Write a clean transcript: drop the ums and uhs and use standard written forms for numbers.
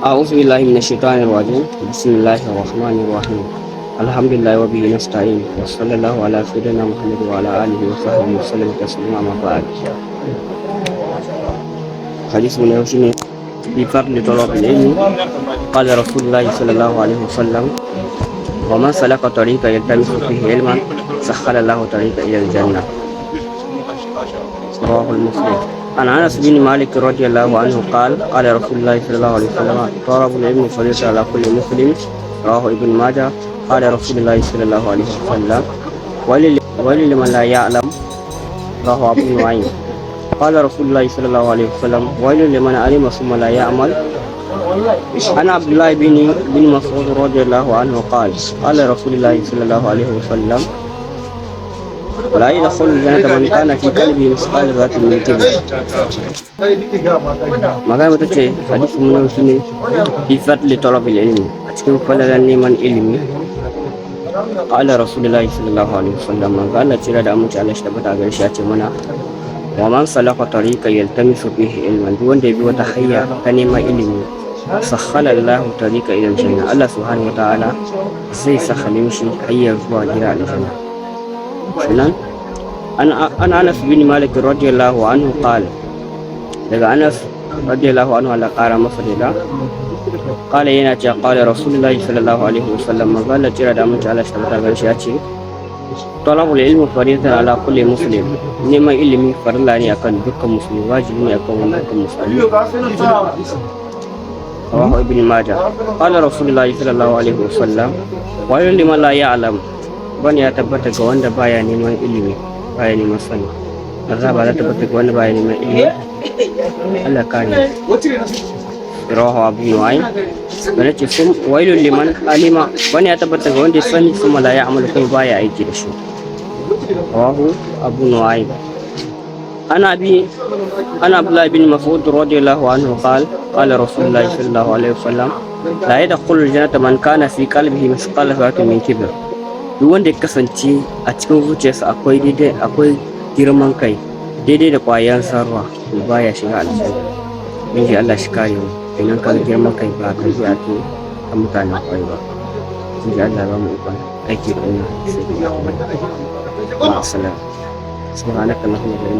أعوذ بالله من الشيطان الرجيم. بسم الله الرحمن الرحيم. الحمد لله وبه نستعين، وصلى الله على سيدنا محمد وعلى آله وصحبه وسلم تسليما. أما بعد، حديث من يوشيني في فضل طلب العلم. قال رسول الله صلى الله عليه وسلم: ومن سلك طريقا يلتمس فيه علما، سهل الله طريقا إلى الجنة. رواه المسلم. عن انس بن مالك رضي الله عنه قال: قال رسول الله صلى الله عليه وسلم: طلب العلم فريضة على كل مسلم. رواه ابن ماجه. قال رسول الله صلى الله عليه وسلم: ويل ويل لمن لا يعلم. رواه ابو نعيم. قال رسول الله صلى الله عليه وسلم: ويل لمن علم ثم لا يعمل. عن عبد الله بن مسعود رضي الله عنه قال: قال رسول الله صلى الله عليه وسلم: لا يدخل الجنة من كان في قلبه مثقال ذرة من كبر. Magana ta ce hadisi mun yau shine في فضل طلب العلم، a cikin falalan neman ilimi. قال رسول الله صلى الله عليه وسلم، manzo Allah tsira da aminci Allah shi tabbata gare shi ya ce mana: ومن سلك طريقا يلتمس فيه علما، duk wanda ya bi wata hanya ta neman ilimi، سهل الله طريقا إلى الجنة، Allah سبحانه وتعالى zai sahale mishi hanyar zuwa gida aljanna. Sannan عن انس بن مالك رضي الله عنه قال، daga Anas رضي الله عنه، Allah kara masa da قال، yana cewa: قال رسول الله صلى الله عليه وسلم، manzo Allah tsira da aminci Allah shi tabbata gare shi ya ce: طلب العلم فريضة على كل مسلم، neman ilimi farilla ne akan dukkan musulmi, wajibi ne akan dukkan musulmi. رواه ابن ماجه. قال رسول الله صلى الله عليه وسلم: ويل لمن لا يعلم، bone ya tabbata ga wanda baya neman ilimi, baya neman sani. Azaba za ta tabbata ga wanda baya neman ilimi, Allah kare. رواه أبو نعيم. Wani ce sun ويل لمن علم، bone ya tabbata ga wanda ya sani، ثم لا يعمل، kuma baya aiki da shi. رواه أبو نعيم. عن عبد الله بن مسعود رضي الله عنه قال: قال رسول الله صلى الله عليه وسلم: لا يدخل الجنة من كان في قلبه مثقال ذرة من كبر. Duk wanda ya kasance a cikin zuciyarsa akwai daidai akwai girman kai daidai da ƙwayan zarra, to baya shiga aljanna. In ji Allah shi kare mu. Idan ka girman kai ba ɗabi'a ce ta mutanen ƙwarai ba. In ji Allah ba mu ikon aiki da wannan. Sai مع السلامة. سبحانك اللهم وبحمدك.